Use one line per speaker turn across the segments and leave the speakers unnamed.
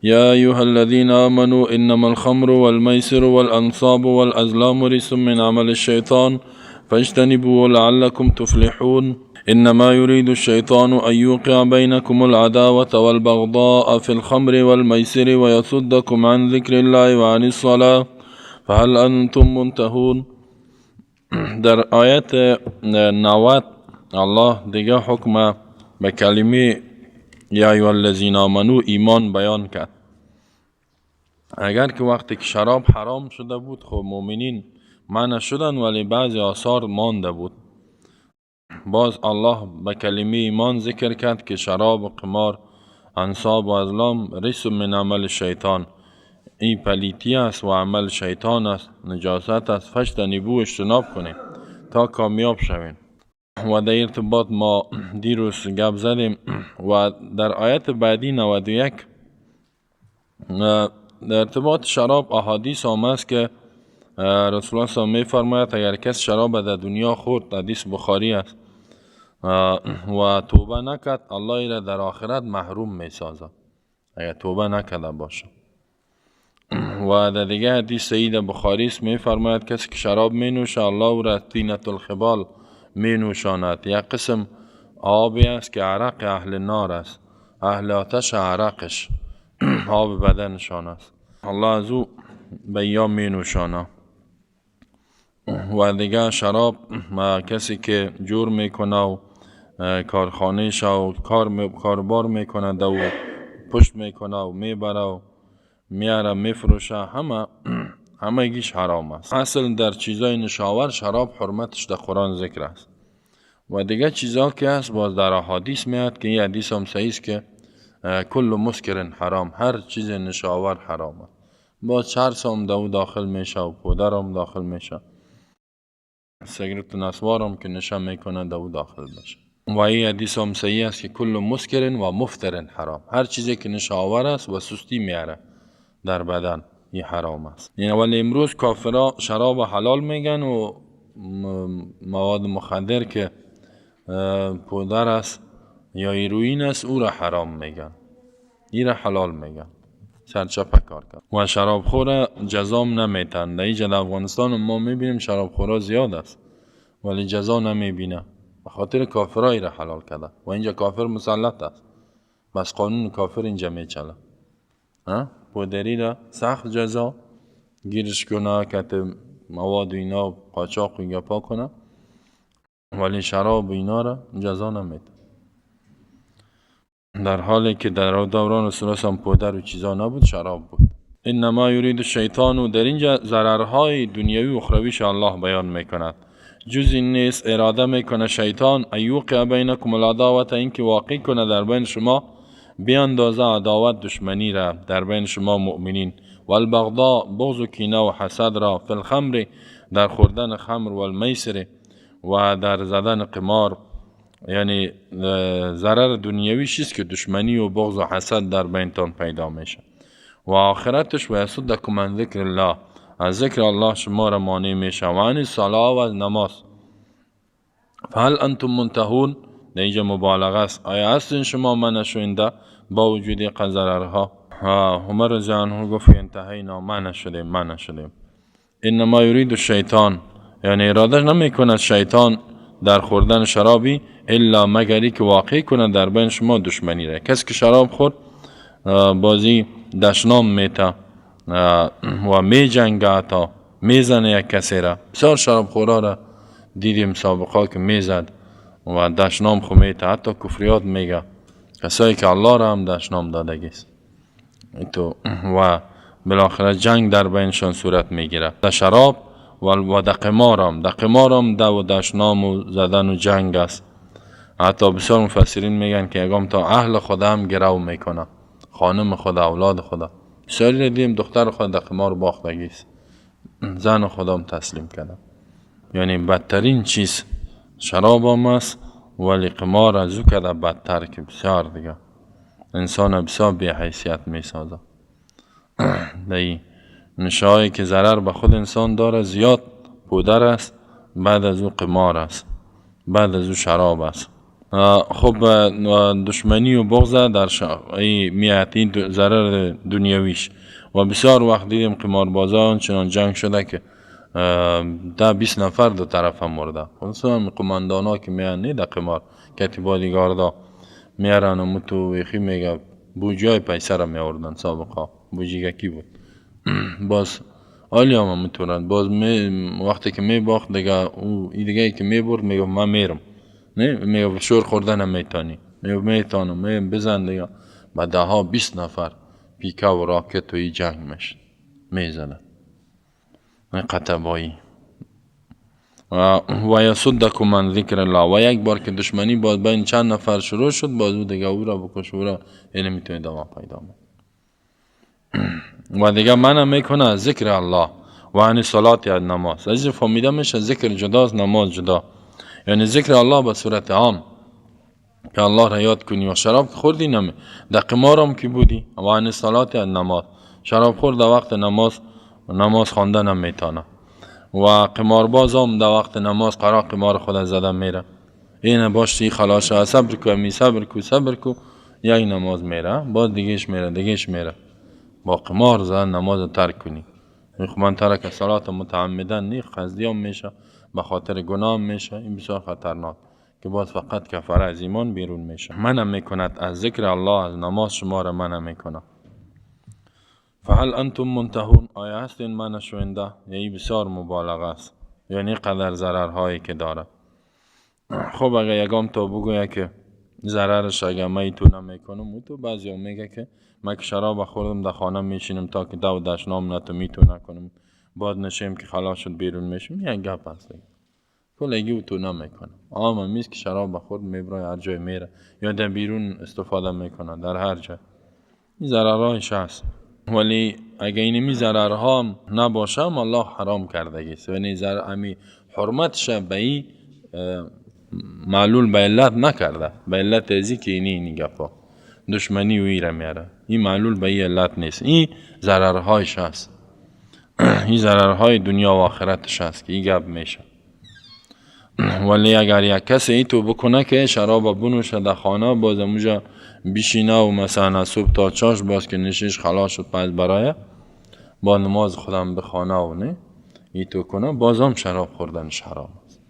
یا ایها الذین آمنوا انما الخمر والمیسر والانصاب والازلام رجس من عمل الشیطان فاجتنبوه لعلكم تفلحون. انما يريد الشیطان ان یوقع بینکم العداوة والبغضاء في الخمر والمیسر ویصدکم عن ذکر الله وعن الصلاة فهل انتم منتهون. در آیت 90 الله دیگه حکم به کلمه یا ایها الذین آمنو ایمان بیان کرد. اگر که وقتی که شراب حرام شده بود، خب مؤمنین منع شدن، ولی بعضی آثار مانده بود. باز الله به کلمه ایمان ذکر کرد که شراب و قمار، انصاب و ازلام رجس من عمل شیطان، این پلیتی است و عمل شیطان است، نجاست است، فاجتنبوه، اجتناب کنید تا کامیاب شویم. و در ارتباط ما دیروز گپ زدیم و در آیت بعدی 91 در ارتباط شراب احادیث آمده است که رسول الله صلی الله علیه و میفرماید اگر کس شراب در دنیا خورد، حدیث بخاری است، و توبه نکرد، الله را در آخرت محروم میسازد اگر توبه نکرده باشه. و در دیگه حدیث سعید بخاری است، میفرماید کسی که شراب می نوشه الله او را طینة الخبال می نوشاند. یک قسم آبی است که عرق اهل نار است، اهل آتش عرقش آب بدنشان است، الله از او به یا می نوشانه. و دیگه شراب کسی که جور میکنه و کارخانه و کاربار میکنه و پشت میکنه و میبره و میاره میفروشه، همه گیش حرام است. اصل در چیزای نشاور شراب حرمتش در قرآن ذکر است. و دیگه چیزا که هست باز در احادیث میاد که این حدیث هم صحیح است که کل مسکر حرام، هر چیز نشاور حرام است. باز چرس هم دو داخل میشه و پودر هم داخل میشه، سیگرت و نسوار هم که نشه میکنه دو داخل میشه. و این حدیث هم صحیح است که کل مسکر و مفتر حرام، هر چیزی که نشاور است و سستی میاره در بدن، این حرام است. یعنی ولی امروز کافرها شراب حلال میگن و مواد مخدر که پودر است یا هیروئین است او را حرام میگن، این را حلال میگن، سرچپه کار کرد. و شراب خور جزام نمیتن. در اینجا در افغانستان ما میبینیم شراب خورا زیاد است ولی جزا نمیبینه، به خاطر کافرایی را حلال کرده و اینجا کافر مسلط است، بس قانون کافر اینجا میچله. پودری را سخت جزا گیرش کنه که مواد اینا قاچاق و گپا کنه، ولی شراب اینا را جزا نمیده. در حالی که در دوران رسول الله پودر و چیزا نبود، شراب بود. انما یرید الشیطان، و در اینجا ضررهای دنیوی و اخرویش الله بیان میکند. جز این نیست اراده میکنه شیطان ایوقع بینکم العداوة، اینکه واقع کنه در بین شما، بیاندازه عداوت دشمنی را در بین شما مؤمنین، والبغضاء بغض و کینه و حسد را، فی الخمر در خوردن خمر، والمیسر و در زدن قمار. یعنی ضرر دنیویش است که دشمنی و بغض و حسد در بینتان پیدا میشه. و آخرتش و یصدکم عن ذکر الله، از ذکر الله شما را مانع میشه، و عن الصلاة و از نماز. فهل انتم منتهون، در اینجا مبالغه است، آیا هستین شما منع شوینده با وجود این ضررها؟ عمر رضی الله عنه گفت انتهینا، منع شدیم، منع شدیم. انما یرید الشیطان، یعنی اراده نمیکند شیطان در خوردن شرابی الا مگری که واقع کنه در بین شما دشمنی را. کسی که شراب خورد بازی دشنام میته و میجنگه، تا میزنه یک کسی را. بسیار شراب خورا را دیدیم سابقا که میزد و دشنام خو میته، حتی کفریات میگه، کسایی که الله را هم دشنام دادگیست تو، و بالاخره جنگ در بینشان صورت میگیره. در شراب و در قمارم، در قمارم دو و دشنام و زدن و جنگ است. حتی بسیار مفسرین میگن که یگام تا اهل خدا هم گرو میکنه، خانم خدا، اولاد خدا. بسیاری را دیدیم دختر خود در قمار باختگیست، زن خودم تسلیم کرده. یعنی بدترین چیز شراب هم است، ولی قمار از او کرده بدتر، که بسیار دیگه انسان بسیار بی حیثیت میسازه. در نشایی که ضرر به خود انسان داره زیاد پودر است، بعد از او قمار است، بعد از او شراب است. خب دشمنی و بغض در میاد، این ضرر دنیویش. و بسیار وقت دیدیم قماربازان چنان جنگ شده که 10-20 نفر دو طرف هم مرده. خصوصا قماندان ها که میان نه در قمار کتی بادیگاردا میارن و متو ویخی میگه بوجای پیسه را میآوردن سابقا، بوجیگکی بود. باز آلی هم میتونن باز وقتی که میباخت دیگه او دیگه که میبرد میگه من میرم، نه میگه شور خوردن هم میتونی، میگه میتونم می بزن دیگه. با 10-20 نفر پیکا و راکت و ای جنگ میشد میزنن قطبایی. و یصدکم من ذکر الله. و یک بار که دشمنی باز بین چند نفر شروع شد، باز او دیگه او را بکش او را، یعنی میتونه ادامه پیدا کنه. و دیگه منع میکنه از ذکر الله و عن صلات از نماز. از این فهمیده میشه ذکر جداست، نماز جدا. یعنی ذکر الله به صورت عام که الله را یاد کنی. و شراب خوردی نمی در قمارم که بودی، و عن صلات از نماز، شراب خورد در وقت نماز نماز خواندن هم میتونه. و قمارباز هم در وقت نماز قرار قمار خود زده میره، اینه باش خلاص صبر کو می صبر کو صبر کو، یک نماز میره باز دیگهش میره دیگهش میره. با قمار زدن نماز ترک کنی، من ترک صلات متعمدن نی قصدی هم میشه، به خاطر گناه میشه، این بسیار خطرناک که باز فقط کفاره از ایمان بیرون میشه. منع میکند از ذکر الله، از نماز شما را منع میکنه. فهل انتم منتهون، آیا هستین منع شونده؟ یعنی بسیار مبالغه است، یعنی قدر ضررهایی که داره. خب اگه یگام تا بگویه که ضررش اگه من تو نمیکنم، او تو بعضی هم میگه که من که شراب خوردم در خانه میشینم تا که دو دشنام نتو میتو نکنم، بعد نشیم که خلاص شد بیرون میشیم، یک گپ هست دیگه. کلگی او تو نمیکنه. عام میز که شراب خورد میبره هر جای میره یا در بیرون استفاده میکنه در هر جای، این ضررهایش هست. ولی اگه اینمی ضررها هم نباشه الله حرام کردگی است، یعنی ضرر امی حرمتش به این معلول به علت نکرده، به علت ازی که اینی اینی گپا دشمنی و ایره میاره، این معلول به این علت نیست، این ضررهایش هست، این ضررهای دنیا و آخرتش هست که این گپ میشه. ولی اگر یک کسی ای تو بکنه که شراب بنوشه در خانه، باز اونجا بشینه و مثلا صبح تا چاش باز که نشیش خلاص شد پس برای با نماز خودم بخانه و نه ای تو کنه، بازم شراب خوردنش حرام است،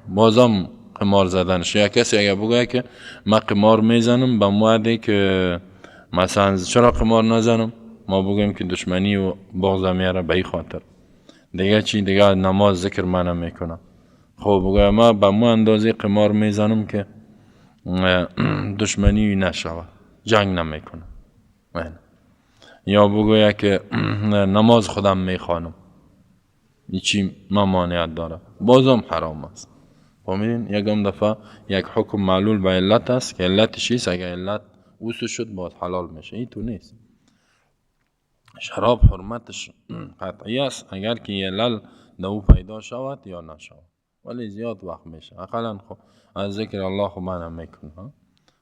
بازم قمار زدنش. یا کسی اگر بگه که من قمار میزنم به موعده که مثلا چرا قمار نزنم، ما بگویم که دشمنی و بغض میاره به این خاطر دیگه چی دیگه نماز ذکر منم میکنه. خب بگه ما به مو اندازه قمار میزنم که دشمنی نشود، جنگ نمیکنه. یا بگویه که نماز خودم میخوانم، هیچی ممانعت داره، بازم حرام است. فهمیدین؟ یکم دفعه یک حکم معلول به علت است که علتش چیست، اگر علت اوسو شد باز حلال میشه، این تو نیست. شراب حرمتش قطعی است اگر که علل در او پیدا شود یا نشود، ولی زیاد وقت میشه. اقلا خب از ذکر الله خب منم میکنه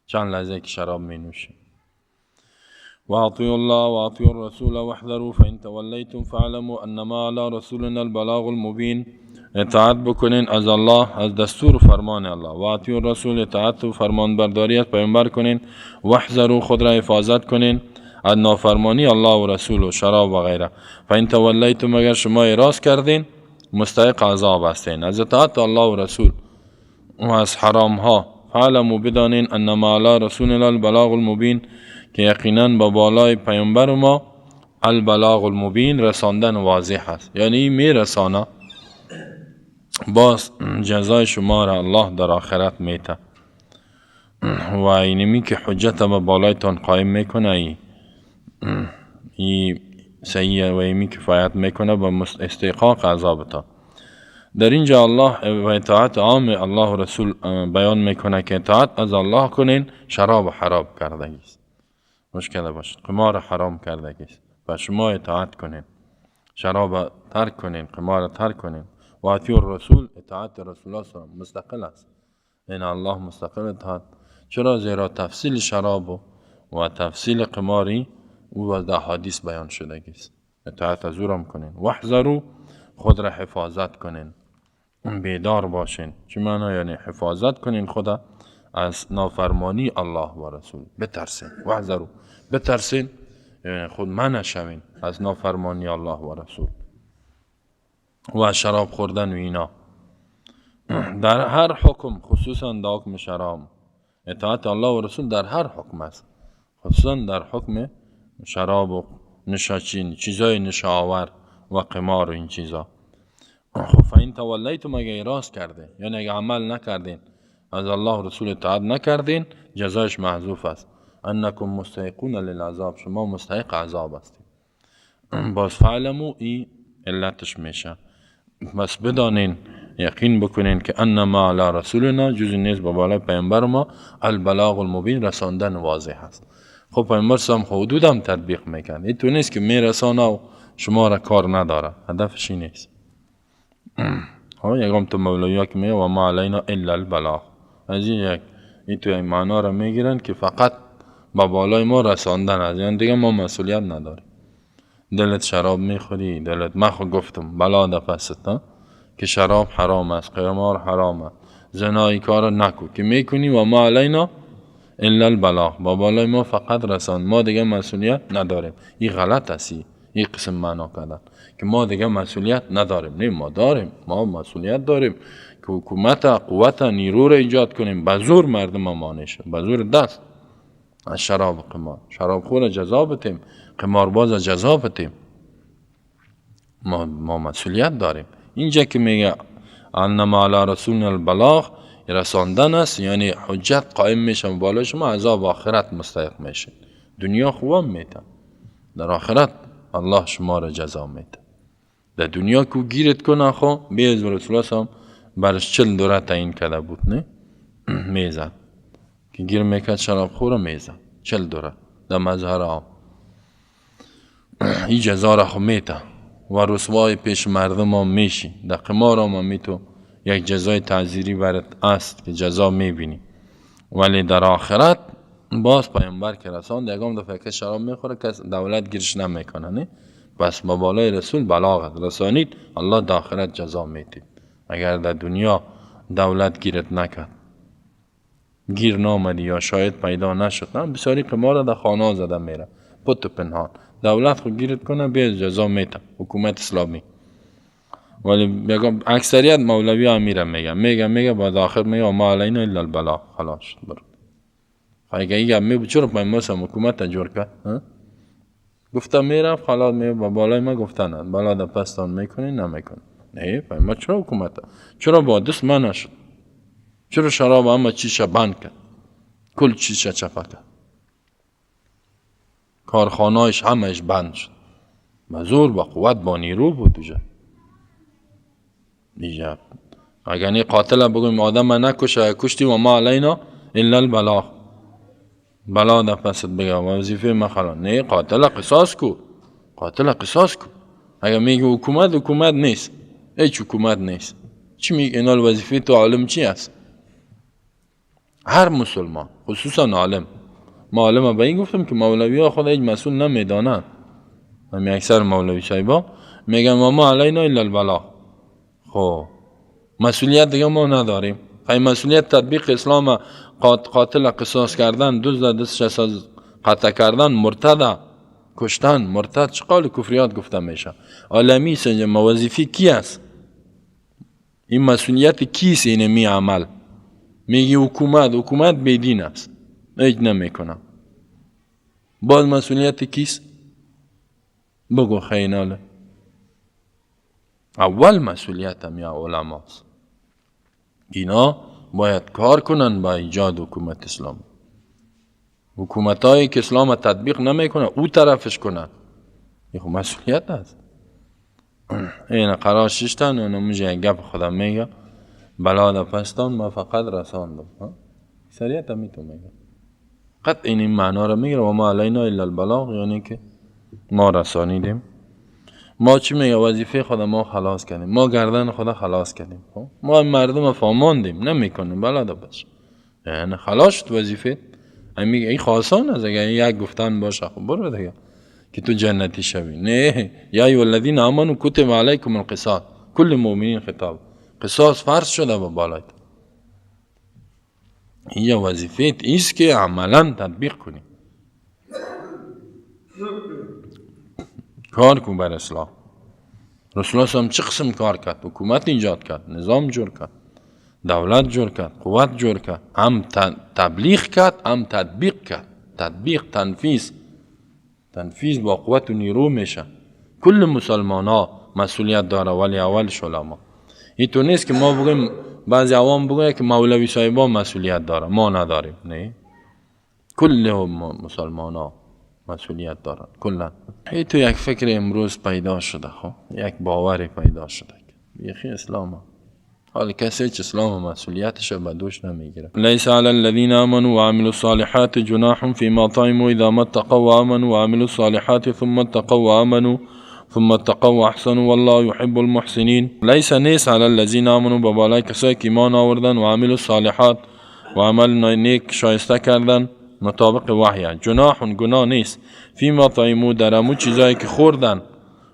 چند لحظه که شراب می نوشه. و اطیعوا الله و اطیعوا الرسول واحذروا فان تولیتم فاعلموا انما علی رسولنا البلاغ المبین. اطاعت بکنین از الله، از دستور و فرمان الله. و اطیعوا الرسول، اطاعت و فرمان برداری از پیامبر کنین. واحذروا، خود را حفاظت کنین از نافرمانی الله و رسول و شراب و غیره. فان تولیتم، اگر شما اعراض کردین مستحق عذاب هستین از اطاعت الله و رسول و از حرام ها. فعلموا، بدانین انما علی رسولنا البلاغ المبین، که یقینا با بالای پیامبر ما البلاغ المبین، رساندن واضح است، یعنی میرسانه، باز جزای شما را الله در آخرت میته و اینمی که حجت به بالایتان قایم میکنه ای صحیح و اینمی کفایت میکنه به استحقاق عذابتان. در اینجا الله و اطاعت عام الله و رسول بیان میکنه که اطاعت از الله کنین، شراب حرام کردگی است، مشکل باشد، قمار حرام کردگی است و شما اطاعت کنین، شراب ترک کنین، قمار ترک کنین. و اطیع الرسول، اطاعت رسول الله صلی الله علیه و مستقل است، این الله مستقل اطاعت. چرا؟ زیرا تفصیل شراب و تفصیل قماری او در حدیث بیان شدگی است. اطاعت از او را کنین. واحذروا، خود را حفاظت کنین بیدار باشین. چه معنا؟ یعنی حفاظت کنین خدا از نافرمانی الله و رسول. بترسین، واحذروا، بترسین، یعنی خود منع شوین از نافرمانی الله و رسول و شراب خوردن و اینا. در هر حکم، خصوصا در حکم شراب، اطاعت الله و رسول در هر حکم است، خصوصا در حکم شراب و نشاچین، چیزای نشاور و قمار و این چیزا. خب فإن تولیتم، اگه اعراض کرده، یعنی اگه عمل نکردین، از الله و رسول اطاعت نکردین، جزایش محذوف است. انکم مستحقون للعذاب، شما مستحق عذاب هستید. باز فعلمو ای علتش میشه. بس بدانین، یقین بکنین که انما علی رسولنا، جز نیست به بالای پیامبر ما، البلاغ المبین، رساندن واضح است. خب پیامبر سام حدود هم تطبیق میکرد. این تو نیست که میرسانه و شما را کار نداره، هدفش این نیست. ها یکم تو مولوی که میگه و ما علینا الا البلاغ، از این یک این تو این معنا را میگیرن که فقط با بالای ما رساندن است، یعنی دیگه ما مسئولیت نداریم. دلت شراب میخوری، دلت من خود گفتم بلا دفست که شراب حرام است، قمار حرام است، زنای کار نکو که میکنی و ما علینا الا البلاغ، با بالای ما فقط رساند، ما دیگه مسئولیت نداریم. این غلط است، این قسم معنا کردن که ما دیگه مسئولیت نداریم. نه، ما داریم، ما مسئولیت داریم که حکومت قوت نیرو را ایجاد کنیم، به زور مردم مانع شه، به زور دست از شراب و قمار، شراب خور جزا بتیم، قمارباز جزا بتیم. ما مسئولیت داریم. اینجا که میگه انما علی رسولنا البلاغ، رساندن است، یعنی حجت قائم میشه بالا شما، عذاب آخرت مستحق میشه. دنیا خوبم میتن، در آخرت الله شما را جزا میده. در دنیا کو گیرت کنه، خو بیز رسول الله هم برش 40 دوره تعیین کرده بود، نه میزد که گیر میکرد شراب خور میزد 40 دوره در مظهر عام. این جزا را خو میته و رسوای پیش مردم هم میشی. در قمار هم میتو یک جزای تعزیری برات است که جزا میبینی، ولی در آخرت باز پیامبر که رساند، یکم دفعه که شراب میخوره کس دولت گیرش نمیکنه، نه؟ بس با بالای رسول بلاغت رسانید، الله در آخرت جزا میده. اگر در دنیا دولت گیرت نکرد، گیر نامدی یا شاید پیدا نشد، نه بسیاری قمار در خانه زده میره پت و پنهان، دولت خود گیرت کنه به جزا میده حکومت اسلامی. ولی اکثریت مولوی امیره میگه میگه میگه بعد آخر میگه ما علینا الا البلاغ، خلاص شد برو. اگه این می چرا پیامبر حکومت جور کرد؟ گفتم میرفت خلاص، می با بالای ما گفتن بالا در پستان میکنی نمیکنی. نه پیامبر چرا حکومت، چرا با دست من نشد، چرا شراب همه چیش بند کرد، کل چیش چپه کرد، کارخانه‌اش همش بند شد، با زور با قوت با نیرو بود دیگه. دیگه اگر نه قاتل بگویم آدم نکشه، کشتی و ما علینا الا البلاغ، بلا در پست بگم وظیفه من خلاص. نه قاتل قصاص کو، قاتل قصاص کو. اگر میگه حکومت، حکومت نیست، هیچ حکومت نیست. چی میگه اینا؟ وظیفه تو عالم چی است؟ هر مسلمان خصوصا عالم، ما عالم به این گفتم که مولوی ها خود هیچ مسئول نمیدانند. همین اکثر مولوی صاحبا میگن ما علینا الا البلاغ. خب مسئولیت دیگه ما نداریم. خیلی مسئولیت تطبیق اسلام، قاتل قصاص کردن، دزد دستش از قطع کردن، مرتد کشتن، مرتد چه قول کفریات گفته میشه. عالمی سنجه وظیفه کی است؟ این مسئولیت کیست؟ این می عمل میگه حکومت، حکومت بیدین است، هیچ نمیکنه. باز مسئولیت کیست؟ بگو خیناله. اول مسئولیت هم یا علماست. اینا باید کار کنن با ایجاد حکومت اسلام. حکومت هایی که اسلام تطبیق نمیکنه او طرفش کنن، این خب مسئولیت است. این قرار ششتن اونو میشه یک گپ خودم میگه بلا در پستان ما فقط رساندم. اکثریت هم میتون میگه قط این معنا رو میگیره و ما علینا الا البلاغ، یعنی که ما رسانیدیم. ما چی میگه؟ وظیفه خود ما خلاص کردیم، ما گردن خدا خلاص کردیم، ما مردم فاماندیم نمیکنیم بلا در پس، یعنی خلاص شد وظیفه. میگه این خاصان است، اگه یک گفتن باشه خب برو دیگه که تو جنتی شوی. نه، یا ایها الذین آمنوا کتب علیکم القصاص، کل مؤمنین خطاب. قصاص فرض شده به بالایت. اینجا وظیفه ایست که عملا تطبیق کنی، کار کن بر اصلاح. رسول الله هم چه قسم کار کرد؟ حکومت ایجاد کرد، نظام جور کرد، دولت جور کرد، قوت جور کرد، هم تبلیغ کرد، هم تطبیق کرد. تطبیق، تنفیذ، تنفیذ با قوت و نیرو میشه. کل مسلمان ها مسئولیت داره، ولی اولش علما. این تو نیست که ما بگیم، بعضی عوام بگوید که مولوی صاحبا مسئولیت داره، ما نداریم. نه، کل مسلمان ها مسئولیت دارن کلا. این تو یک فکر امروز پیدا شده، خب یک باوری پیدا شده یخی اسلام. حال کسی هیچ اسلام مسئولیتش به دوش نمیگیره. لیس علی الذین آمنوا وعملوا الصالحات جناح فيما طعموا اذا ما اتقوا وآمنوا وعملوا الصالحات ثم اتقوا وآمنوا ثم اتقوا واحسنوا والله يحب المحسنین. لیس نیست علی الذین آمنوا، به بالای کسایی که ایمان آوردن و عملوا الصالحات و عمل نیک شایسته کردن مطابق وحی، جناح گناه نیست، فیما طعموا، در امو چیزایی که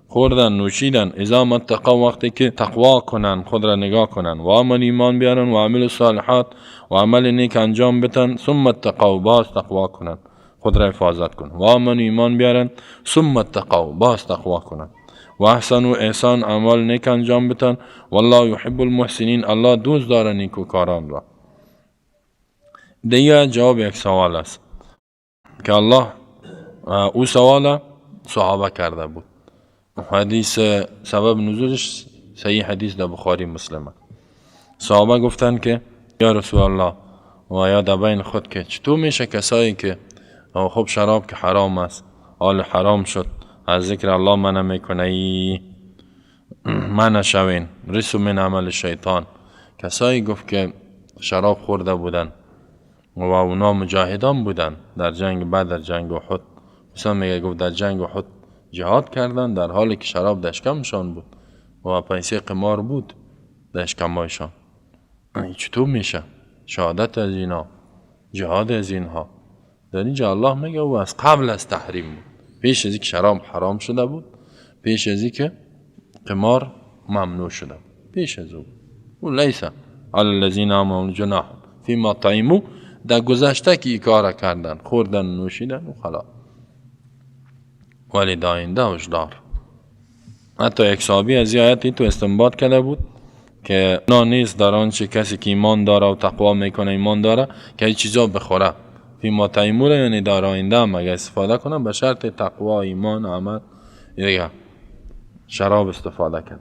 خوردن نوشیدن، اذا ما اتقوا، وقتی که تقوا کنن، خود را نگاه کنن، و آمن ایمان بیارن، و عمل الصالحات و عمل نیک انجام بتن، ثم اتقوا، باز تقوا کنن، خود را حفاظت کنن، و آمن ایمان بیارن، ثم اتقوا، باز تقوا کنن، و احسنوا، احسان، اعمال نیک انجام بتن، والله یحب المحسنین، الله دوست داره نیکوکاران را. دیگه جواب یک سوال است که الله او سوال صحابه کرده بود. حدیث سبب نزولش صحیح حدیث در بخاری مسلمه. صحابه گفتن که یا رسول الله و یا در بین خود که چطور میشه کسایی که خب شراب که حرام است، حال حرام شد، از ذکر الله منع میکنه، منع شوین، رسو من عمل شیطان. کسایی گفت که شراب خورده بودن و اونا مجاهدان بودن در جنگ بدر، جنگ احد، مثلا میگه گفت در جنگ احد جهاد کردن در حالی که شراب در شکمشان بود و پیسه قمار بود در شکمایشان. چطور میشه شهادت از اینا، جهاد از اینها؟ در اینجا الله میگه او از قبل از تحریم بود، پیش از اینکه شراب حرام شده بود، پیش از اینکه قمار ممنوع شده بود، پیش از او. او لیس علی الذین آمنوا جناح فیما طعموا، در گذشته که این کار کردن، خوردن نوشیدن و خلاص، ولی داینده هشدار. حتی یک صحابی از این آیت تو استنباط کرده بود که نه نیست در آنچه کسی که ایمان داره و تقوا میکنه، ایمان داره که این چیزا بخوره، فیما طعموا، یعنی در آینده هم اگه استفاده کنه به شرط تقوا، ایمان، عمل، دیگه شراب استفاده کنه.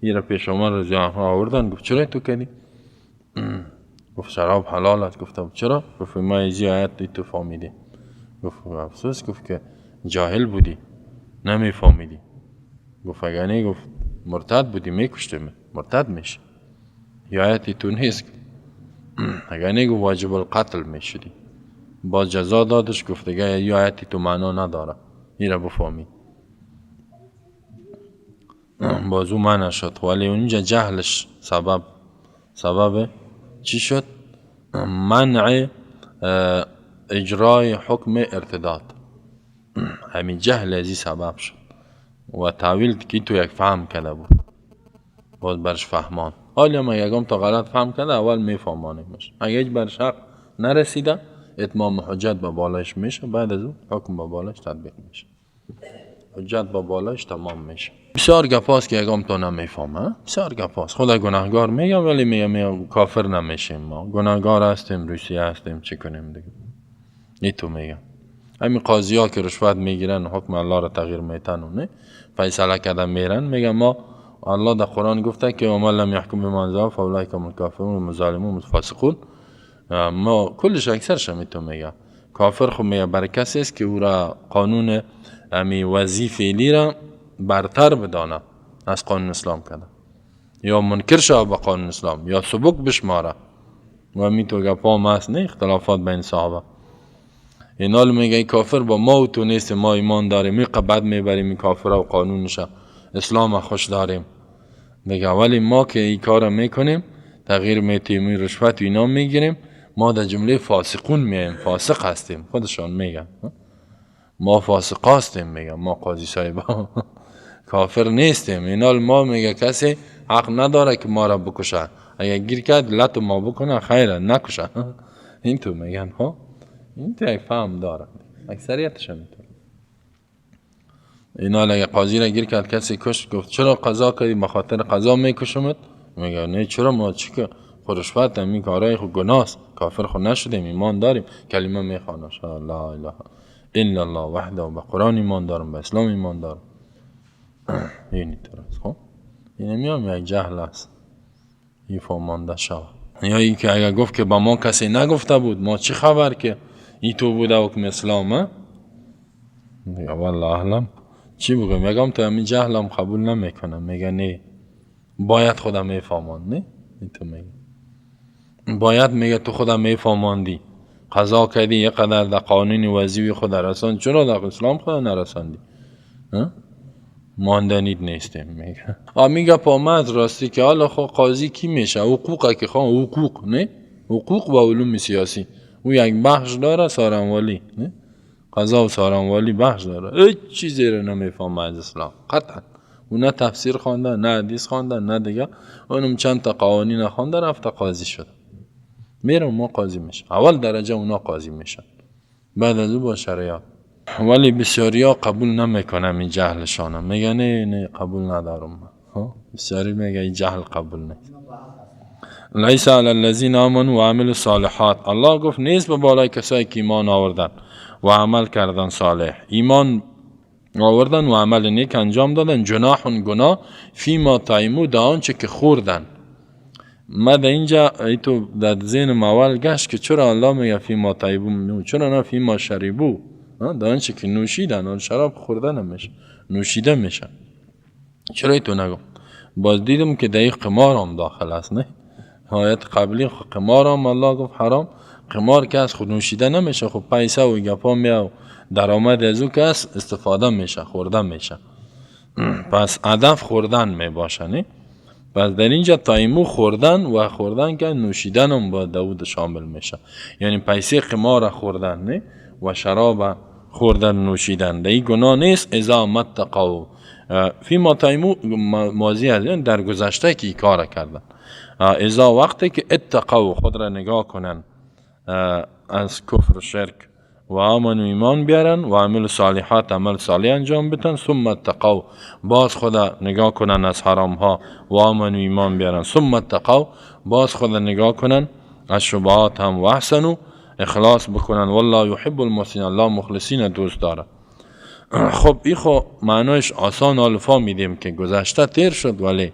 این را پیش عمر رضی الله عنه آوردن، گفت چرا تو کردی؟ گفت شراب حلال است. گفتم چرا؟ گفت ما از این آیت تو فهمیدی. گفت افسوس، گفت که جاهل بودی، نمیفهمیدی. گفت اگه نه، گفت مرتد بودی، میکشتم، مرتد میشه، یا آیتی تو نیست. اگه نه، گفت واجب القتل میشدی. باز جزا دادش، گفت دیگه یا آیتی تو معنا نداره، این را بفهمی. باز او منع شد، ولی اونجا جهلش سبب چی شد؟ منع اجرای حکم ارتداد. همین جهل ازی سبب شد و تاویل که تو یک فهم کرده بود، باز برش فهمان. حالا ما یکم تا غلط فهم کرده اول میفهمانیمش، اگه هیچ برش حق نرسیده اتمام حجت به بالایش میشه، بعد از او حکم به بالایش تطبیق میشه، حجت به بالایش تمام میشه. بسیار گپاست که یکم تا نمیفهمه، بسیار گپاست. خدا گناهگار میگم، ولی میگم کافر نمیشیم، ما گناهگار هستیم، روسی هستیم، چی کنیم دیگه. این تو میگم همین قاضی ها که رشوت میگیرن حکم الله را تغییر میتن و نه فیصله کردن میرن، میگم ما الله در قرآن گفته که و من لم یحکم بما انزل الله فاولئک هم الکافرون و الظالمون و الفاسقون. ما کلش اکثرش هم تو میگه کافر. خب میگه برای کسی است که او را قانون امی وضعی فعلی را برتر بدانه از قانون اسلام کرده، یا منکر شود به قانون اسلام، یا سبک بشماره. و می تو گپا هم هست، نه اختلافات بین صحابه. اینال میگه کافر با ما و تو نیست، ما ایمان داریم، می بد میبریم این کافر و قانونش، اسلام خوش داریم دیگه، ولی ما که این کار میکنیم تغییر میتیم، این رشوت و اینا میگیریم، ما در جمله فاسقون میایم، فاسق هستیم. خودشان میگن ما فاسق هستیم، میگن ما قاضی صاحبا کافر نیستیم. اینال ما میگه کسی حق نداره که ما را بکشه، اگر گیر کرد لط ما بکنه خیره، نکشه. این تو میگن ها، این تو یک فهم داره، اکثریتش هم اینطور. اینا اگه قاضی را گیر کرد کسی کشت، گفت چرا قضا کردی؟ به خاطر قضا میکشمت؟ میگه نه چرا، ما چی که خرشفت این کارای خو گناست، کافر خو نشدیم، ایمان داریم، کلمه میخوانه لا اله الا الله وحده، به قرآن ایمان دارم، به اسلام ایمان دارم. این طور است. خب این میام یک جهل است، این فهمانده شود. یا این که اگر گفت که با ما کسی نگفته بود، ما چی خبر که این تو بوده حکم اسلامه؟ والله اعلم چی بگم، میگم تو همین جهلم قبول نمیکنم، میگه نه باید خودم میفهمان، نه این تو میگه باید، میگه تو خودم میفهماندی، قضا کردی یه قدر در قانون وضعی خود رساند، چرا در اسلام خود نرساندی؟ ماندنید نیستیم. میگه میگه پامد راستی که حالا خو قاضی کی میشه؟ حقوقه که خو حقوق، نه حقوق و علوم سیاسی، او یک بخش داره سارنوالی، نه قضا و سارنوالی بخش داره، هیچ چیزی رو نمیفهمه از اسلام قطعا. او نه تفسیر خوانده، نه حدیث خوانده، نه دیگه، اونم چند تا قوانین خوانده رفته قاضی شده. میره ما قاضی میشه، اول درجه اونا قاضی میشن، بعد از او با شریعت. ولی بسیاریا قبول نمیکنم این جهلشانم، میگه نه نه قبول ندارم. بسیاری میگه این جهل قبول نیست. لیس علی الذین آمنوا و عملوا الصالحات، الله گفت نیست به بالای کسایی که ایمان آوردن و عمل کردن صالح، ایمان آوردن و عمل نیک انجام دادن، جناح گناه فیما طعموا، در آنچه که خوردن. ما در اینجا ای تو در ذهن اول گشت که چرا الله میگه فیما طعموا، چرا نه فیما شربوا، در آنچه که نوشیدن، آن شراب خوردن میشه، نوشیده میشه، چرا ای تو نگو؟ باز دیدم که در این قمار هم داخل است، نه آیت قبلی قمار هم الله گفت حرام، قمار که از خود نوشیده نمیشه، خب پیسه و گپا میاد، درآمد از او که استفاده میشه، خورده میشه، پس هدف خوردن میباشه، نه؟ پس در اینجا تایمو خوردن و خوردن که نوشیدن هم با داود شامل میشه، یعنی پیسه قمار خوردن، نه و شراب خوردن نوشیدن، در این گناه نیست. اذا متقوا فیما تایمو ماضی است، یعنی در گذشته که این کار کردن، اذا وقتی که اتقوا خود را نگاه کنن از کفر و شرک و آمن و ایمان بیارن و عمل صالحات عمل صالح انجام بدن، ثم اتقوا باز خدا نگاه کنن از حرام ها و آمن و ایمان بیارن، ثم اتقوا باز خدا نگاه کنن از شبهات هم و احسنوا اخلاص بکنن، والله یحب المحسنین، الله مخلصین دوست داره. خب این خو معنایش آسان الفا میدیم که گذشته تیر شد، ولی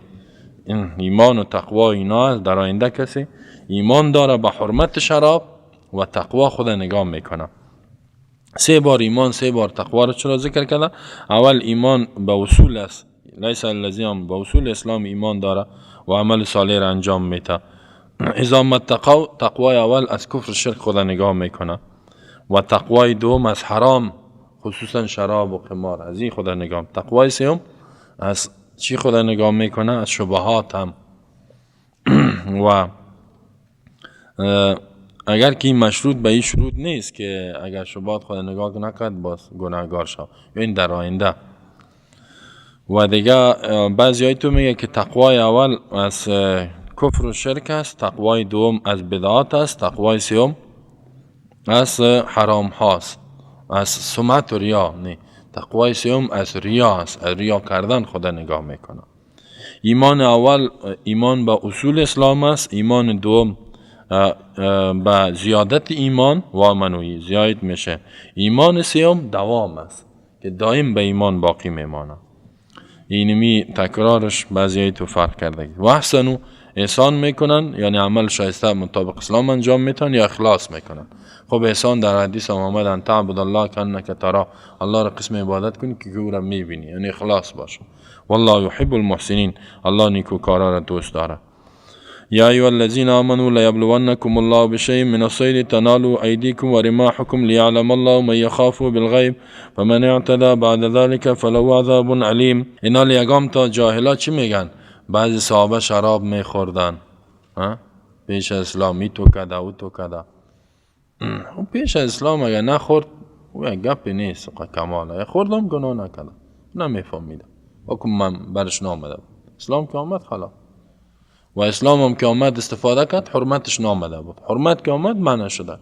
این ایمان و تقوا اینا در آینده کسی ایمان داره به حرمت شراب و تقوا خود نگاه میکنه. سه بار ایمان، سه بار تقوا رو چرا ذکر کرده؟ اول ایمان به اصول است، لیس الذی هم به اصول اسلام ایمان داره و عمل صالح را انجام میده. اذا متقوا، تقوای اول از کفر شرک خود نگاه میکنه و تقوای دوم از حرام خصوصا شراب و قمار، از این خود نگاه. تقوای سوم از چی خود نگاه میکنه؟ از شبهات هم. و اگر که این مشروط به این شروط نیست که اگر شبهات خود نگاه نکرد باز گناهگار شد، این در آینده. و دیگه بعضی های تو میگه که تقوای اول از کفر و شرک است، تقوای دوم از بدعات است، تقوای سوم از حرام هاست، از سمعت و ریا. نه، تقوای سوم از ریا است، از ریا کردن خدا نگاه میکنه. ایمان اول ایمان به اصول اسلام است، ایمان دوم به زیادت ایمان و منوی زیاد میشه، ایمان سوم دوام است که دائم به ایمان باقی میمانه. اینمی تکرارش بعضی تو فرق کرده. و احسنو احسان میکنن، یعنی عمل شایسته مطابق اسلام انجام میتن یا اخلاص میکنن. خب احسان در حدیث هم آمد ان تعبد الله کانک ترا، الله را قسم عبادت کنی که او را میبینی، یعنی اخلاص باشه. والله یحب المحسنین، الله نیکوکارا را دوست داره. یا ایها الذین آمنوا لیبلونکم الله بشیء من الصید تنالوا ایدیکم ورماحکم لیعلم الله من یخاف بالغیب فمن اعتدى بعد ذلك فله عذاب علیم. اینا لیگام تا جاهلا چی میگن؟ بعضی صحابه شراب میخوردن پیش اسلامی تو کده او تو کده. پیش اسلام اگر نخورد او یک گپی نیست، کماله خوردم گناه نکردم، نمیفهمیدم حکم من برش نامده. اسلام که آمد خلاص. و اسلام هم که آمد استفاده کرد، حرمتش نامده بود. حرمت که آمد منع شده.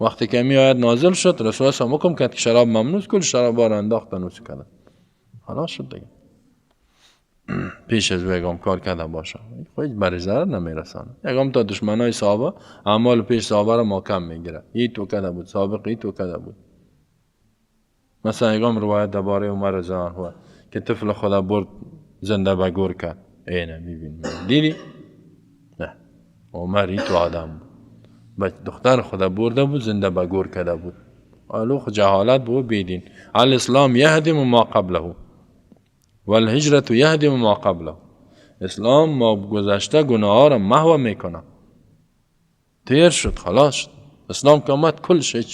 وقتی که می آیت نازل شد، رسول الله حکم کرد که شراب ممنوع، کل شراب را انداختن و کردن. خلاص شد دیگه. پیش از یگام کار کرده باشه، هیچ برای ضرر نمیرسانه. یگام تا دشمنای صحابه اعمال پیش صحابه را محکم میگیره. این تو کرده بود، سابق این تو کرده بود. مثلا یگام روایت درباره عمر رضی الله عنه که طفل خدا برد زنده به گور کرد. اینه میبینی، دیدی؟ نه، عمر این تو آدم بود، دختر خدا برده بود زنده به گور کرده بود. الوخ جهالت بود بیدین. الاسلام یهدم ما قبله والهجرت یهدم ما قبله. اسلام ما گذشته گناه را محو میکنه. تیر شد، خلاص شد. اسلام که آمد کل شد.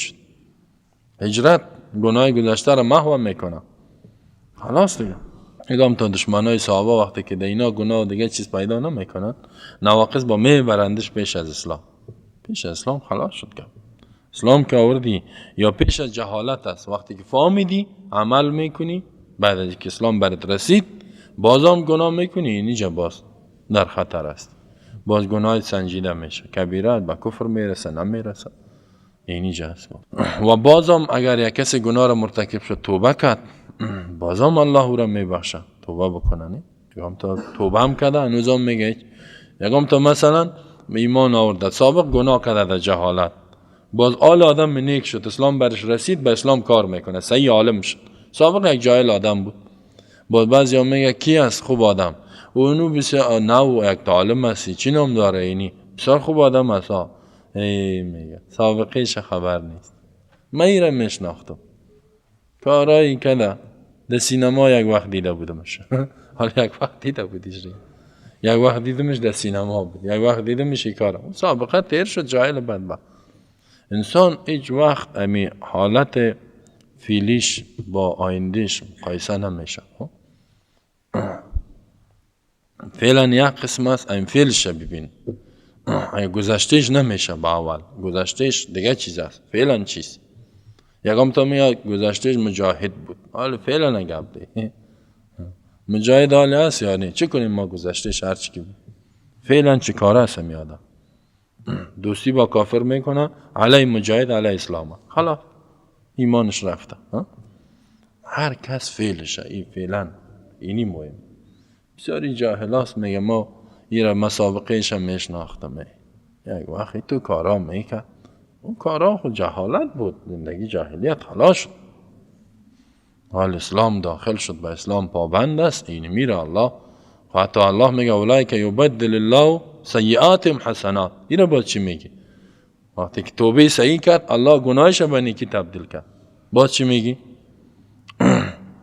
هجرت گناه گذشته را محو میکنه. خلاص دیگه. یکم تا دشمنای صحابه وقتی که دینا گناه و دیگه چیز پیدا نمیکنن، نواقص با میبرندش پیش از اسلام. پیش از اسلام خلاص شد که اسلام که آوردی یا پیش از جهالت است، وقتی که فهمیدی عمل میکنی، بعد از اینکه اسلام برات رسید بازم گناه میکنی، اینجا باز در خطر است. باز گناه سنجیده میشه، کبیره به کفر میرسه نمیرسه، اینجا است. و بازم اگر یک کسی گناه را مرتکب شد توبه کرد، بازم الله او را میبخشه. توبه بکنه نه؟ یکم تا توبه هم کرده هنوزم میگه. یکم تا مثلا ایمان آورده، سابق گناه کرده در جهالت، باز آل آدم نیک شد، اسلام برش رسید، به اسلام کار میکنه، صحیح عالم شد. سابق یک جاهل آدم بود. باز بعضی هم میگه کی است خوب آدم، اونو بسیار نو یک عالم است، چی نام داره اینی، بسیار خوب آدم است. ای میگه سابقهش خبر نیست، من ایره میشناختم، کارایی کده در سینما یک وقت دیده بودمش. حالا یک وقت دیده بودیش، یک وقت دیدمش در سینما بود، یک وقت دیدمش کارم سابقه تیر شد، جاهل بدبخت. انسان هیچ وقت امی حالت فیلیش با آیندهش مقایسه نمیشه. فعلا یک قسم است، این فعلش ببین، اگه گذشتهش نمیشه با اول، گذشتهش دیگه چیز است، فعلا چیز. یکم تا میاد گذشتهش مجاهد بود، حالا فعلا نگب ده مجاهد حالی هست یا نه؟ چه کنیم ما گذشتهش هر چی که بود، فعلا چه کاره است میادم دوستی با کافر میکنه، علی مجاهد علی اسلام، خلاص ایمانش رفته. هر کس فعلشه، این فعلا اینی مهم. بسیاری جاهلاست میگه ما ایره مسابقهش هم میشناختم، یک وقتی تو کارا میکرد، اون کارا خود جهالت بود، زندگی جاهلیت خلاص شد. حال اسلام داخل شد، به اسلام پابند است، اینی میره الله. حتی الله میگه اولئک یبدل الله سیئاتهم حسنات. اینو باز چی میگی؟ وقتی که توبه صحیح کرد الله گناهش به نیکی تبدیل کرد. باز چی میگی؟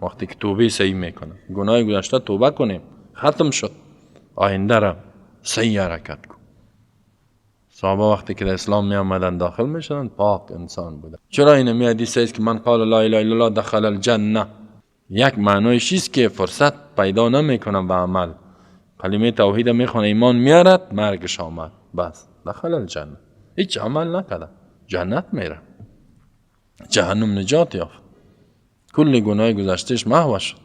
وقتی که توبه صحیح میکنه، گناه گذشته توبه کنیم، ختم شد، آینده را صحیح حرکت کن. صحابه وقتی که در اسلام می آمدن داخل میشدن پاک انسان بودن. چرا این می حدیث است که من قال لا اله الا الله دخل الجنه، یک معنایش است که فرصت پیدا نمیکنه به عمل، کلمه توحید میخونه، ایمان میارد، مرگش آمد، بس دخل الجنه، هیچ عمل نکرده، جنت میره، جهنم نجات یافت، کل گناه گذشتهش محو شد.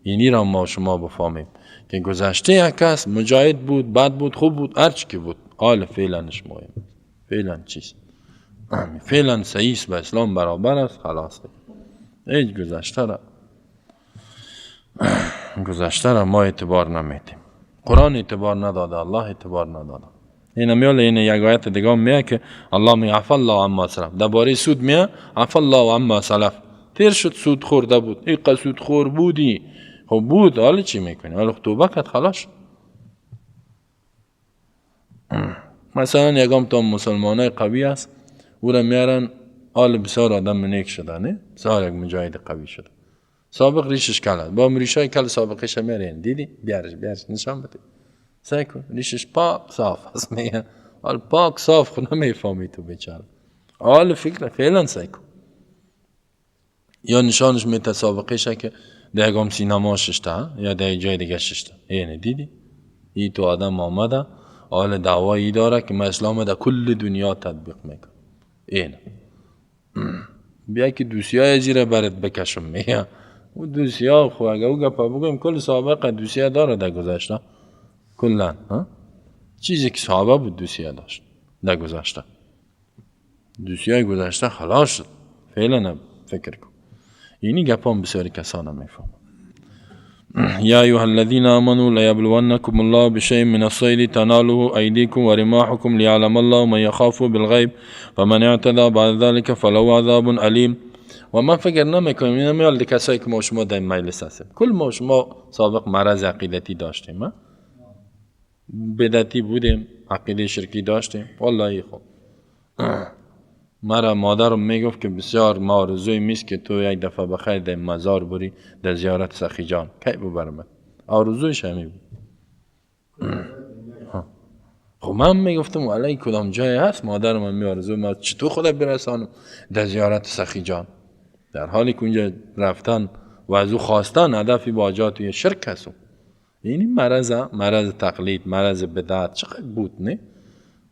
اینی را ما شما بفهمیم که گذشته یک کس مجاهد بود، بد بود، خوب بود، هر چی که بود، حال فعلنش مهم، فعلا چیست، فعلا صحیح است، به اسلام برابر است، خلاص. هیچ گذشته را ما اعتبار نمیدیم، قرآن اعتبار نداده، الله اعتبار نداده. این میال این یک آیت دیگه میگه که الله می عفا الله عما سلف، درباره سود میگه عفا الله عما سلف، تیر شد، سود خورده بود، این سود خور بودی، خب بود، حالا چی میکنی؟ حالا توبه کرد، خلاص. مثلا یکم تا مسلمانای قوی است، او را میارن، حال بسیار آدم نیک شده، نه؟ بسیار یک مجاهد قوی شده، سابق ریشش کل، با ریشای کل سابقش میارن، دیدی؟ بیارش نشان بده، سعی کن ریشش پاک صاف است، میگن حال پاک صاف، خو نمیفهمی تو بیچاره، حال فکر فعلا سعی کن. یا نشانش میته سابقش که در یکم سینما ششته یا در جای دیگه ششته، یعنی دیدی؟ ای تو آدم آمده، حال دعوایی داره که ما اسلام در کل دنیا تطبیق میکنم، اینه بیا که دوسیای زیره برات بکشم، میگه او دوسیا خو اگه او گپا بگویم کل سابقه دوسیه داره در گذشته، کلا چیزی که صحابه بود دوسیه داشت در گذشته، دوسیه گذشته خلاص شد، فعلا فکر کن. اینی گپام بسیاری کسان میفهمن. یا ایها الذین آمنوا لیبلونکم الله بشیء من الصید تناله ایدیکم ورماحکم لیعلم الله من یخاف بالغیب فمن اعتدی بعد ذلک فله عذاب الیم. و من فکر نمیکنم اینا میال کسایی که ما شما در مجلس هستیم، کل ما شما سابق مرض عقیدتی داشتیم، بدعتی بودیم، عقیده شرکی داشتیم. والله خب مرا مادرم میگفت که بسیار ما آرزوی میست که تو یک دفعه بخیر در مزار بری در زیارت سخی جان، کی ببرم؟ آرزویش همی بود. خب من میگفتم علی کدام جای هست، مادرم هم می آرزوی ما چطور خدا برسانم در زیارت سخی جان، در حالی که اونجا رفتن و از او خواستن هدفی با جات شرک هست. این مرض، مرض تقلید، مرض بدعت چقدر بود نه؟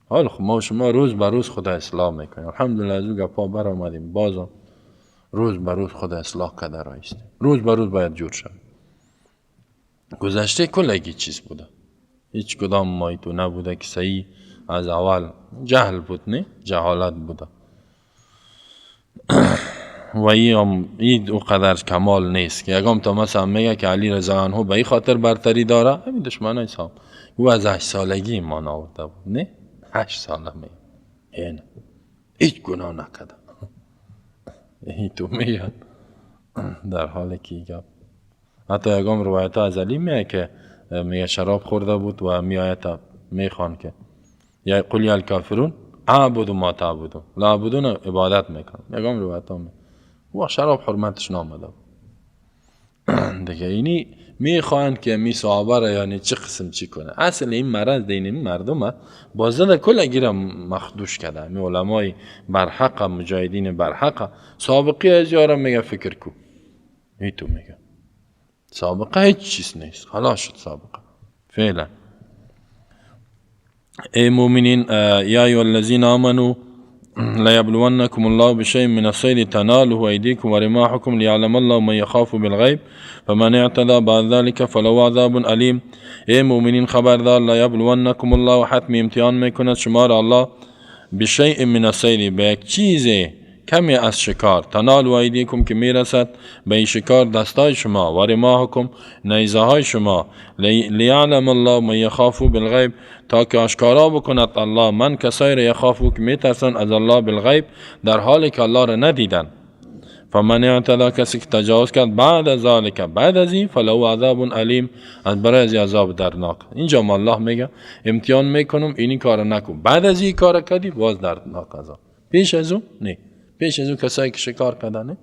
حالا خب ما شما روز به روز خدا اصلاح میکنیم، الحمدلله از او گپا بر آمدیم، بازم روز به روز خدا اصلاح کرده رایستیم، روز به روز باید جور شد. گذشته کلگی چیز بوده، هیچ کدام مای تو نبوده که صحیح از اول جهل بود نه، جهالت بوده و این او قدر کمال نیست که یکم تا مثلا میگه که علی رضی الله عنه به این خاطر برتری داره، همین دشمنای صاحب او از 8 سالگی ایمان آورده بود نه، 8 ساله میگه هیچ گناه نکرده این تو میگن، در حال که گپ حتی یکم روایت از علی میگه که میگه شراب خورده بود و میآید میخوان که یا قل یا الکافرون اعبدوا ما تعبدون لا عبدون عبادت میکنن، یکم روایت ها میگه و شراب حرمتش نامده بود دیگه. اینی میخواهند که می صحابه را یعنی چه قسم چی کنه. اصل این مرض دین این مردم بازده کل گیره مخدوش کرده، می علمای برحق، مجاهدین برحق، سابقه از یارم میگه فکر کو، ای تو میگه سابقه هیچ چیز نیست، خلاص شد سابقه فعلا. ای مؤمنین یا ایها الذین آمنوا ليبلونكم الله بشيء من الصيد تناله أيديكم ورماحكم ليعلم الله من يخاف بالغيب فمن اعتدى بعد ذلك فله عذاب أليم. ای مؤمنین خبردار، ليبلونكم الله حتم امتحان میکند شما را الله بشیء من الصید، به یک چیز کمی از شکار، تنال ایدیکم که میرسد به این شکار دستای شما، و رماحکم نیزه های شما، لیعلم الله من یخاف بالغیب، تا که آشکارا بکند الله من کسایی را یخافو که میترسند از الله بالغیب، در حالی که الله را ندیدن. فمن اعتدی، کسی که تجاوز کرد بعد از ذالک، بعد از این، فله عذاب الیم، از برای از عذاب دردناک. اینجا ما الله میگه امتحان میکنم، اینی کار نکن، بعد از این کار کردی باز دردناک عذاب. پیش از اون نه، پیش از اون کسایی که شکار کردن.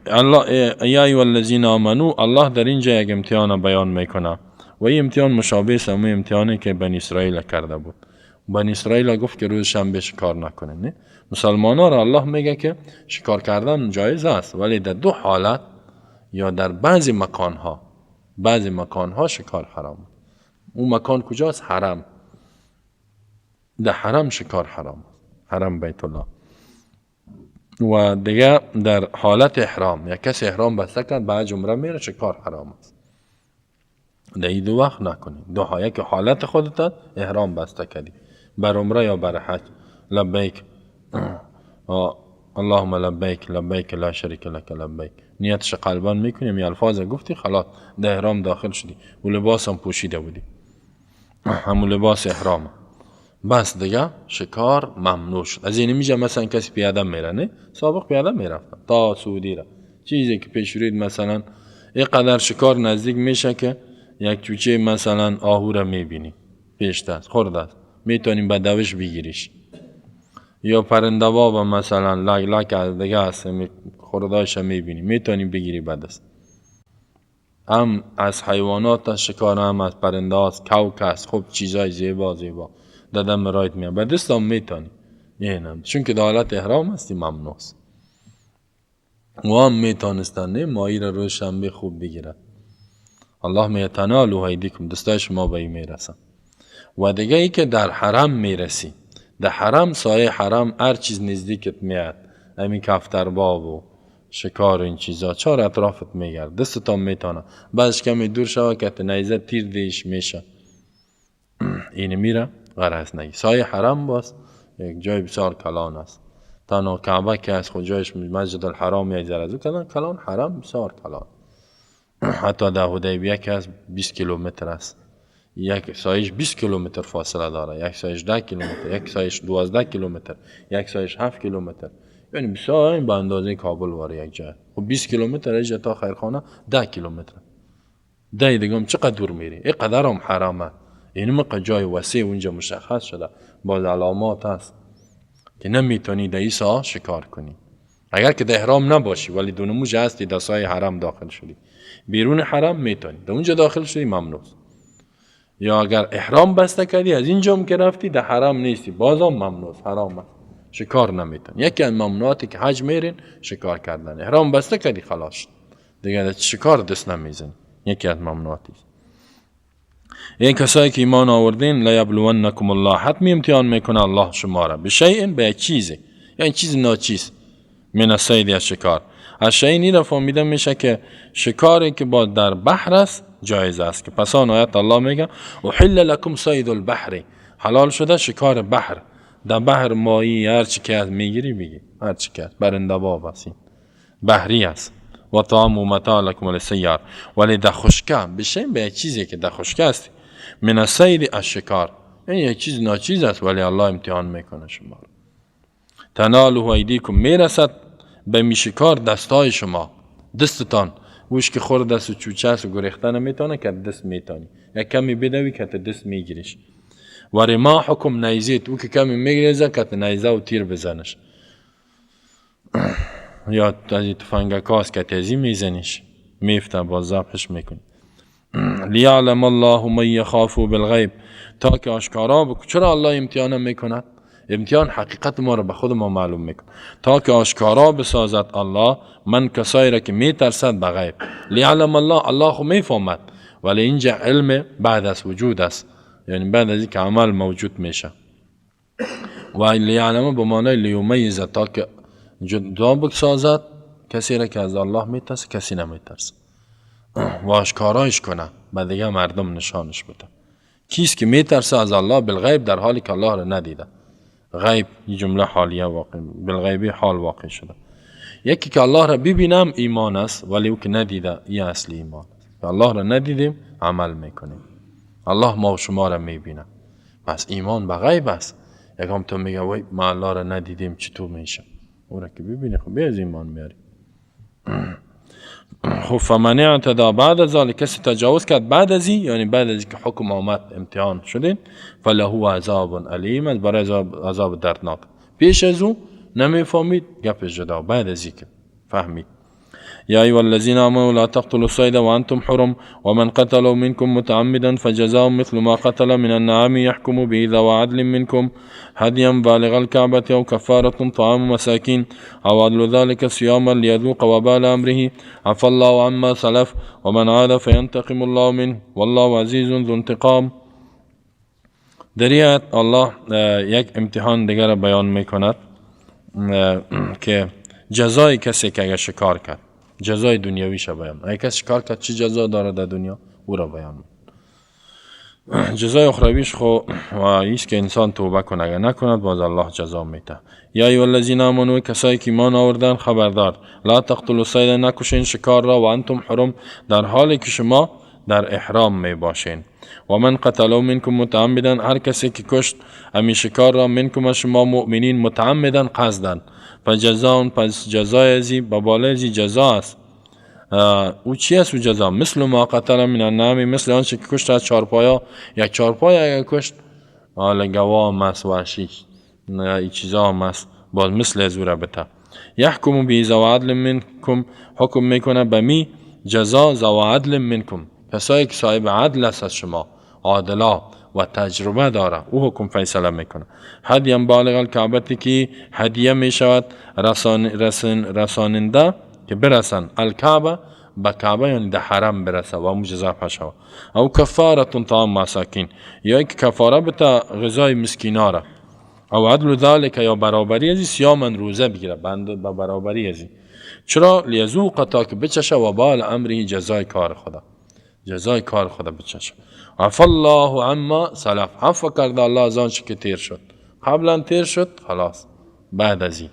الله یا ایها الذین آمنو، الله در اینجا یک امتحان بیان میکنه و این امتحان مشابه است همون امتحانی که بنی اسرائیل کرده بود. بنی اسرائیل گفت که روز شنبه شکار نکنه. نه، مسلمان ها را الله میگه که شکار کردن جایز است، ولی در دو حالت یا در بعضی مکانها، بعضی مکانها شکار حرام. اون مکان کجاست؟ حرم. در حرم شکار حرام، حرم بیت الله. و دیگه در حالت احرام، یا کسی احرام بسته کرد بعد عمره میره، شکار حرام است. در این دو وقت نکنید. دو ها، که حالت خودت احرام بسته کردی بر عمره یا بر حج، لبیک اللهم لبیک لبیک لا شریک لک لبیک، نیتش قلبا میکنیم، یا الفاظ گفتی خلاص در احرام داخل شدی و لباس هم پوشیده بودی، همون لباس احرام، بس دیگه شکار ممنوع شد. از این میشه مثلا کسی پیاده میره، نه سابق پیاده میرفتن تا سعودی را، چیزی که پیش روید مثلا اینقدر شکار نزدیک میشه که یک چوچه مثلا آهو را میبینی پیش دست خورده است، میتونیم به دوش بگیریش، یا پرنده بابا مثلا لک لک از دیگه هست خوردهایش میبینی میتونی بگیری به دست. هم از حیوانات شکار، هم از پرنده هاست، کوک است، خب چیزای زیبا زیبا دادم رایت میاد به دست هم میتونی، اینم چون که در حالت احرام هستی ممنوع است. و هم میتونستن نه ماهی را روز شنبه خوب بگیرن. الله میگه تنالو ایدیکم، دستای شما به این میرسن. و دیگه ای که در حرم میرسی، در حرم سایه حرم هر چیز نزدیکت میاد، همین کفتر باب و شکار این چیزا چهار اطرافت میگرد، دستتان میتانه، بعدش کمی دور شوه که نیزه تیر دیش میشه، این میره غرض نگی. سایه حرم باز یک جای بسیار کلان است، تنها کعبه که از خود جایش مسجد الحرام یک ذره از او کلان، حرم بسیار کلان، حتی در حدیبیه که از 20 کیلومتر است، یک سایش 20 کیلومتر فاصله داره، یک سایش 10 کیلومتر، یک سایش 12 کیلومتر، یک سایش 7 کیلومتر، یعنی بسیار به اندازه کابل واره یک جای. خب 20 کیلومتر ایجا تا خیرخانه 10 کیلومتر، ده دیگه هم چقدر دور میری، این قدر هم حرامه. این مقدار جای وسیع اونجا مشخص شده، باز علامات هست که نمیتونی در این ساعه شکار کنی اگر که در احرام نباشی، ولی دونموج هستی در سایه حرم داخل شدی، بیرون حرم میتونی، در اونجا داخل شدی ممنوع. یا اگر احرام بسته کردی از اینجا که رفتی در حرم نیستی، بازم ممنوع، حرام است، شکار نمیتونی. یکی از ممنوعاتی که حج میرین شکار کردن، احرام بسته کردی خلاص دیگه در شکار دست نمیزنی، یکی از ممنوعاتی است. این کسایی که ایمان آوردین لیبلونکم الله، حتمی امتحان میکنه الله شما را بشیء، به یک چیزی، یعنی چیز ناچیز، من الصید، از شکار. از شیء را فهمیده میشه که شکاری که با در بحر است جایز است، که پس آن آیت الله میگه احل لکم صید البحر، حلال شده شکار بحر. در بحر ماهی هر چی که از میگیری بگی، هر چی که برنده باب است، بحری است. و طعام و متاع لکم للسیار، ولی در خشکه بشین به یک چیزی که در خشکه است، من الصید، از شکار، این یک چیز ناچیز است ولی الله امتحان میکنه شما را. تناله ایدیکم، میرسد به می شکار دستای شما، دستتان وش که خورد دست و چوچه است و گریخته نمیتونه که دست میتونی، یک کمی بدوی که دست میگیریش. و رماحکم، نیزیت، او که کمی میگریزه که نیزه و تیر بزنش، یا از این تفنگک هاست که تیزی میزنیش میفته باز ذبحش میکنی. لیعلم الله من یخاف بالغیب، تا که آشکارا بکن. چرا الله امتحان میکند؟ امتحان حقیقت ما را به خود ما معلوم میکند، تا که آشکارا بسازد الله من کسایی را که میترسد به غیب. لیعلم الله، الله خو میفهمد، ولی اینجا علم بعد از وجود است، یعنی بعد از اینکه عمل موجود میشه. و لیعلم به معنای لیمیز، تا که جدا بسازد کسی را که از الله میترسه کسی نمیترسه، و آشکارایش کنه به دیگه مردم نشانش بده. کیست که میترسه از الله بالغیب، در حالی که الله را ندیده. غیب یه جمله حالیه واقع، بالغیبی حال واقع شده. یکی که الله را ببینم ایمان است، ولی او که ندیده این اصل ایمان است. الله را ندیدیم عمل میکنیم، الله ما و شما را میبینه، پس ایمان به غیب است. یکم تو میگه وای ما الله را ندیدیم چطور میشه؟ او را که ببینی خب از ایمان میاری. خب فمن اعتدی بعد ذلک، کسی تجاوز کرد بعد از این، یعنی بعد از اینکه حکم آمد امتحان شدین، فله عذاب الیم، از برای عذاب دردناک. پیش از او نمیفهمید گپ جدا، بعد از اینکه فهمید. يا أيها الذين آمنوا لا تقتلوا الصيد وأنتم حرم ومن قتل منكم متعمدا فجزاء مثل ما قتل من النعام يحكم به ذو عدل منكم هديا بالغ الكعبة أو كفارة طعام مساكين أو عدل ذلك صياما ليذوق وبال أمره عفى الله عما سلف ومن عاد فينتقم الله منه والله عزيز ذو انتقام. در این الله یک امتحان دیگر بیان میکند که جزای کسی که اگر شکار کرد، جزای دنیویش بیان. اگه کسی شکار کرد چه جزا داره در دنیا او را بیان. جزای اخرویش خو ایست که انسان توبه کنه، اگر نکند باز الله جزا میده. یا ایها الذین آمنوا، کسایی که ایمان آوردن خبردار، لا تقتلوا الصید، نکشین شکار را، و انتم حرم، در حالی که شما در احرام می باشین. و من قتلوا منکم متعمدا، هر کسی که کشت امی شکار را، منکم شما مؤمنین، متعمدا قصدن، فجزاء، پس جزای ازی به بالای ازی جزا است. او چی است او جزا؟ مثل ما قتل من النعام، مثل آنچه که کشت از چارپایا. یک چارپایا اگر کشت، حالا گوا هم است، وحشی این چیزا هم است، باز مثل از او را بته. یحکم به ذو عدل منکم، حکم میکنه به می جزا ذو عدل منکم، کسایی که صاحب عدل است از شما، عادلا و تجربه داره، او حکم فیصله میکنه. هدیه بالغ الکعبه، که هدیه میشود رساننده که برسن الکعبه، به کعبه یعنی در حرم برسه و مجزا شود. او کفاره طعام مساکین، یا که کفاره بته غذای مسکینا را. او عدل ذلک، یا برابری ازی، صیاما روزه بگیره بند به برابری ازی. چرا؟ لیذوق، تا که بچشه وبال امره، جزای کار خدا، جزای کار خدا بچشه. عفا الله عما سلف، عفو کرده الله از آنچه که تیر شد، قبلا تیر شد خلاص، بعد از این.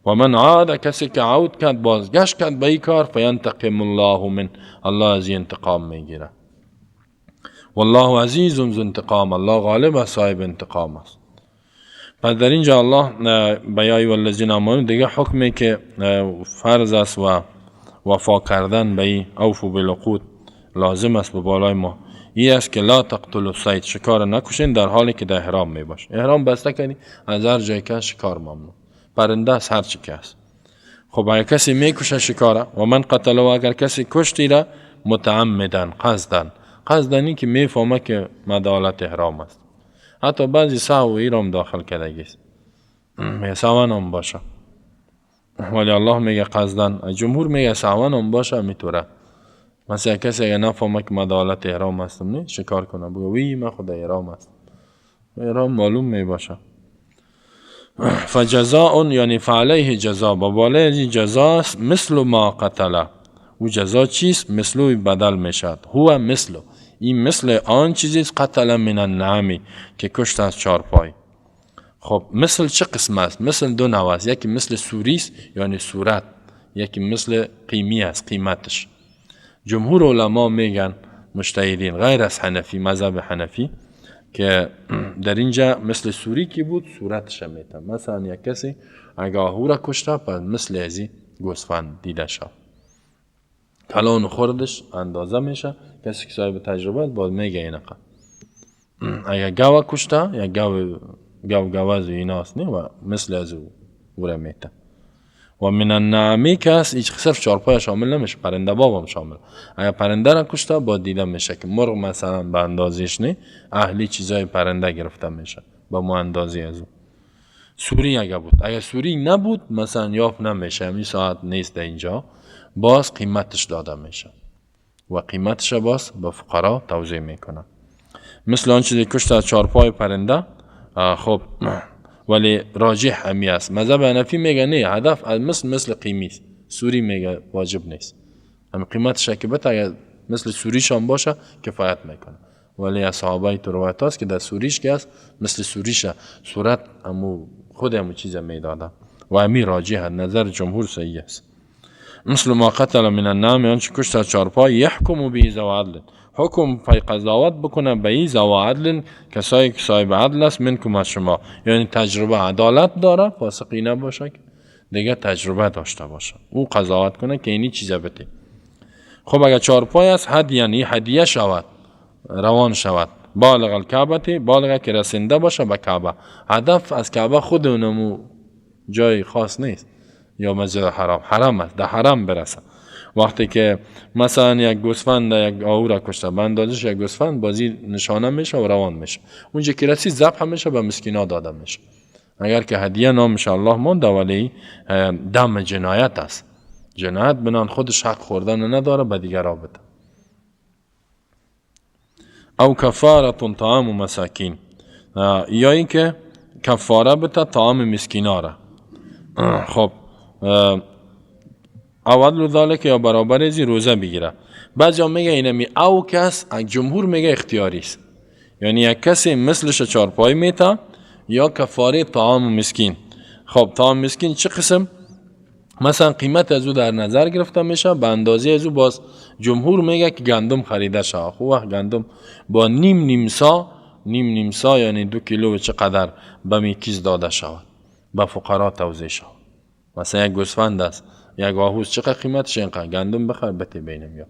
و من عاد، کسی که عود کرد، بازگشت کرد به این کار، فینتقم الله من، الله از این انتقام میگیره. والله عزیز ذو انتقام، الله غالب است، صاحب انتقام است. پس در اینجا الله به یا ایها الذین آمنوا دیگه حکمی که فرض است و وفا کردن به این اوفوا بالعقود لازم است به بالای ما، این است که لا تقتلوا الصید، شکار نکشین در حالی که در احرام می باش. احرام بسته کنی از هر جای که شکار ممنوع، پرنده است هر چی که است. خب اگر کسی میکشه شکاره، و من قتل، و اگر کسی کشتی را متعمدن، قصدن، قصدن این که میفهمه که مدالت احرام است، حتی بعضی سهو ایرام داخل کردگی است، سهوا هم باشه، ولی الله میگه قصدن، جمهور میگه سهوا هم باشه میتوره. مثلا کسی اگر نفهمه که مدالت احرام هستم نه شکار کنه، بگه وی من خود احرام هست، احرام معلوم میباشه. فجزاء، یعنی فعلیه جزا، با بالای جزا است مثل ما قتله. او جزا چیست؟ مثلو بدل میشد، هو مثلو، این مثل آن چیزی است قتل من النعم، که کشت از چارپای. خب مثل چه قسم است؟ مثل دو نوع است، یکی مثل سوری است یعنی صورت، یکی مثل قیمی است، قیمتش. جمهور علما میگن مجتهدین غیر از حنفی، مذهب حنفی، که در اینجا مثل سوری که بود صورتش میتن. مثلا یک کسی اگه آهو را کشته، پس مثل ازی گوسفند دیده شد، کلان خوردش اندازه میشه، کسی که صاحب تجربه است باز میگه اینقدر. اگه گاو کشته یا گاو گوز و ایناست نه، و مثل از او را میته. و من النعمی که است، هیچ صرف چارپای شامل نمیشه، پرنده بابم شامل. اگر پرنده را کشته با دیده میشه که مرغ مثلا به اندازش نه، اهلی چیزای پرنده گرفته میشه با مو اندازه از او. سوری اگر بود، اگر سوری نبود مثلا یافت نمیشه، همین ساعت نیست در اینجا، باز قیمتش داده میشه و قیمتش باز به فقرا توزیع میکنه. مثل آن چیزی کشته از چارپای پرنده. خب ولی راجح همی است. مذهب حنفی میگه نه، هدف از مثل قیمی است، سوری میگه واجب نیست، هم قیمتش که بته اگر مثل سوریش هم باشه کفایت میکنه. ولی از صحابه تو روایت است که در سوریش که است مثل سوریش صورت امو خود امو چیز میداده و همی راجح نظر جمهور صحیح است. مثل ما قتل من النعم، آنچه کشت از چارپای، یحکم به ذو عدل، حکم پای قضاوت بکنه به ذو عدل، کسایی که صاحب عدل است، منکم از شما، یعنی تجربه عدالت داره، فاسقی نباشه، دیگه تجربه داشته باشه، او قضاوت کنه که اینی چیزا بده. خب اگر چارپای است، هدیه یعنی هدیه شود، روان شود، بالغ الکعبه، بالغ که رسنده باشه به کعبه. هدف از کعبه خود اونمو جای خاص نیست یا مسجد حرام، حرم است، در حرم برسه. وقتی که مثلا یک گوسفند یک آهو را کشته، به اندازش یک گوسفند بازی نشانه میشه و روان میشه، اونجا که رسید ذبح میشه، به مسکینا داده میشه. اگر که هدیه نامش الله مونده، ولی دم جنایت است، جنایت بنان خودش حق خوردن نداره، به دیگرا بده. او کفاره طعام مساکین، یا اینکه کفاره بده طعام مسکینا را. خب او عدل ذالک، یا برابر ازی روزه بگیره. بعضی ها میگه اینمی او کس، جمهور میگه اختیاری است، یعنی یک کسی مثلش چارپای میته یا کفاره طعام مسکین. خب طعام مسکین چه قسم؟ مثلا قیمت از او در نظر گرفته میشه، به اندازه از او. باز جمهور میگه که گندم خریده شه. خب وقت گندم با نیم نیم سا، نیم نیم سا یعنی 2 کیلو چقدر به میکیز داده شود، به فقرا توزیع شود. مثلا یک گوسفند است، یک آهوز، چقدر قیمتش؟ اینقدر گندم بخر بته بینم یا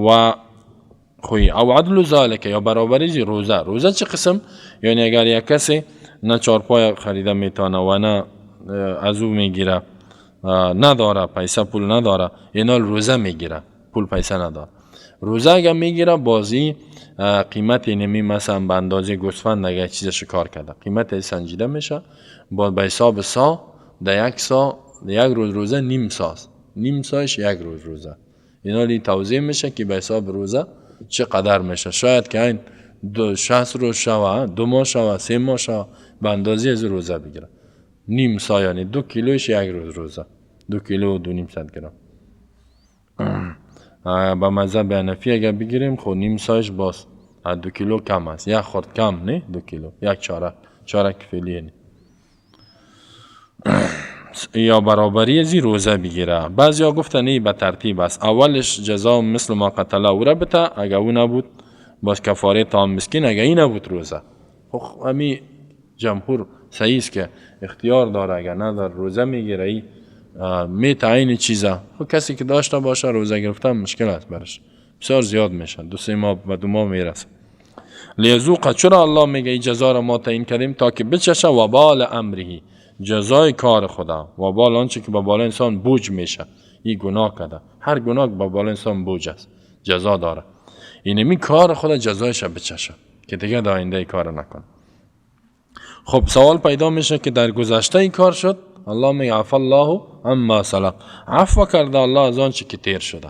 و خوی او عدل ذالک، یا برابری روزه. روزه چه قسم؟ یعنی اگر یک کسی نه چارپای خریده میتونه و نه از او میگیره، نداره پیسه، پول نداره، اینا روزه میگیره، پول پیسه نداره، روزه اگر میگیره بازی قیمت نمی مثلا به اندازه گوسفند اگر چیز شکار کرده، قیمت سنجیده میشه با به حساب سا، در یک سا، در یک روز روزه نیم ساست، نیم سایش یک روز روزه، اینا لی توزیع میشه که به حساب روزه چقدر میشه. شاید که این 60 روز شوه، 2 ماه شوه، 3 ماه شوه، به اندازه از روزه بگیره. نیم سا یعنی 2 کیلوش یک روز روزه، 2 کیلو و 250 گرم. با مذهب حنفی اگر بگیریم خب نیم سایش باز از 2 کیلو کم است، یک خورد کم نه 2 کیلو، یک چارک فعلیه نه. یا برابری ازی روزه بگیره. بعضیا گفتن نه به ترتیب است، اولش جزا مثل ما قتله او را بته، اگه او نبود باز کفاره طعام مسکین، اگه این نبود روزه. خب امی جمهور صحیح است که اختیار داره، اگه نداره روزه میگیره، ای می تعیین چیزه. خب کسی که داشته باشه روزه گرفتن مشکل است برش، بسیار زیاد میشه، 2-3 ماه و 2 ماه میرسه. لیذوق، چرا الله میگه این جزا را ما تعیین کردیم؟ تا که بچشه وبال امره، جزای کار خدا. وبال آنچه که به بالا انسان بوج میشه، این گناه کرده، هر گناه به بالا انسان بوج است، جزا داره. اینمی کار خدا جزایش بچشه که دیگه در آینده کار نکنه. خب سوال پیدا میشه که در گذشته این کار شد، الله میگه عفا الله عما سلف، عفو کرده الله از آنچه که تیر شده.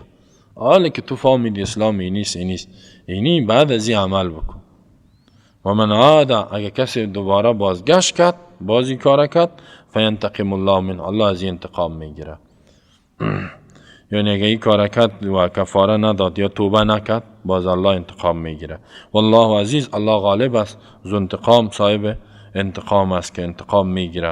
حالا که تو فهمیدی اسلام این نیست، این نیست، اینی بعد از این عمل بکن. و من عاد، اگه کسی دوباره بازگشت کرد، بازی کار کرد، فینتقم الله من، الله از این انتقام میگیره. یعنی اگه این کار کرد و کفاره نداد یا توبه نکرد، باز الله انتقام میگیره. والله عزیز، الله غالب است، ذو انتقام، صاحب انتقام است که انتقام میگیره.